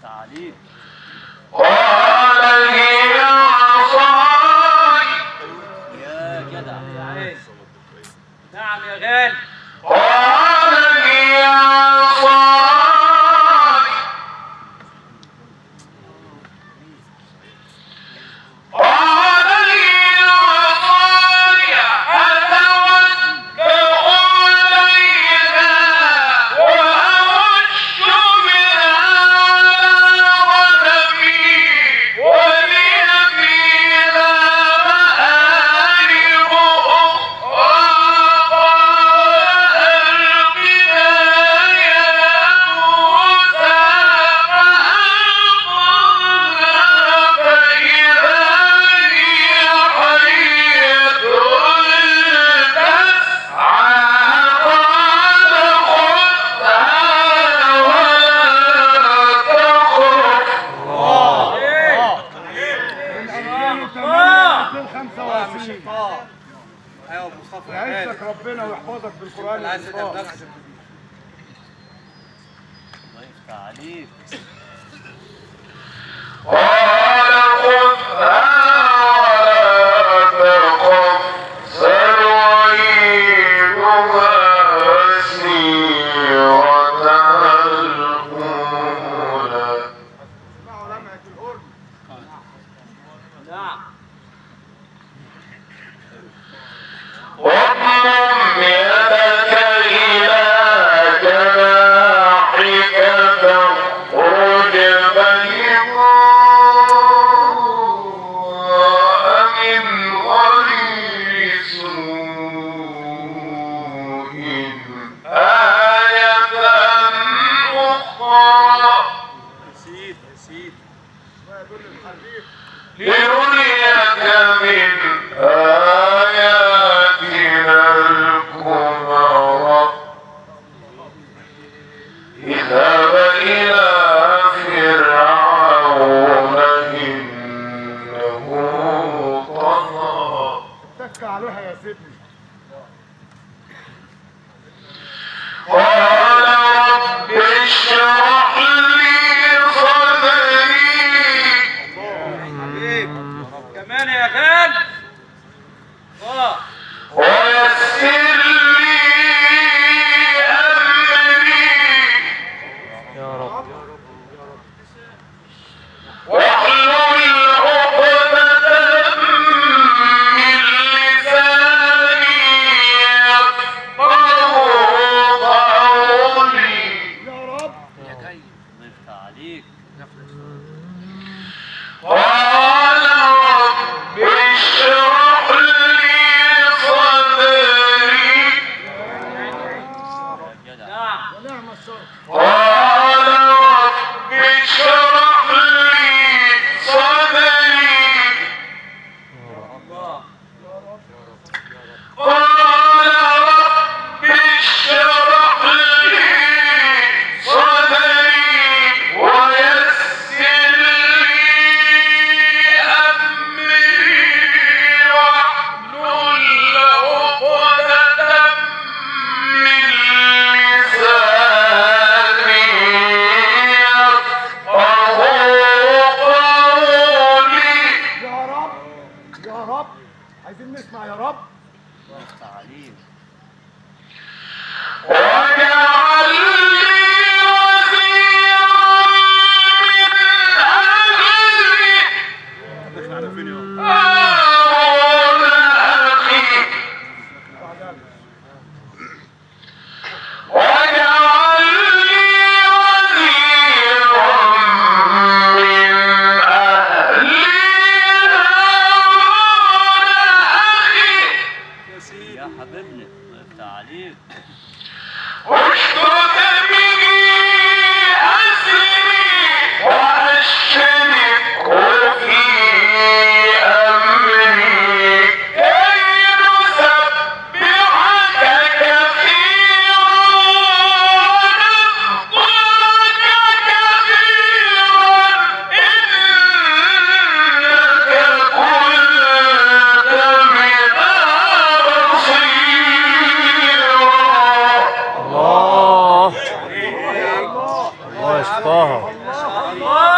تعليق. قال هي عصاي. يا جدع. نعم يا غالي. قال هي عصاي قال هي عصاي أتوكأ عليها وأهش بها على غنمي ولي فيها مآرب أخرى قال ألقها يا موسى فألقاها فإذا هي حية تسعى قال خذها ولا تخف. من 2008 2025. ايوه مصطفى يعزك ربنا ويحفظك بالقرآن. اللي عايز يتعب نفسه. الله يفتح عليك. قال خذها ولا تخف سنعيدها سيرتها الأولى. اسمعوا لمعة القرن. نعم. واضمم يدك إلى جناحك تخرج بيضاء من غير سوء آية أخرى. يا سيدي يا سيدي. ما يدل الحريف. لنريك من آياتنا الكبرى. اذهب إلى فرعون إنه طغى. اتك عليها يا سيدي. قال رب اشرح لي صدري. حبيب كمان يا غالي. ويسر لي أمري. يا رب. واحلل عقدة من لساني يفقهوا قولي. يا رب. الله يفتح عليك. قال رب اشرح لي صدري. يا جدع. نعم. ونعم الشرف. قال رب اشرح لي صدري. الله. قال رب اشرح لي صدري ويسر لي أمري واحلل عقدة من لساني يفقهوا قولي. يا رب يا رب عايزين نسمع يا رب. الله يفتح عليك. واجعل لي وزيرا من أهلي هارون أخي. واجعل لي وزيرا من أهلي هارون أخي. يا سيدي يا حبيبنا. الله يفتح عليك. اشدد به أزري وأشركه في أمري كي نسبحك كثيرا ونذكرك كثيرا إنك كنت بنا بصيرا. الله. الله يشفاها. الله.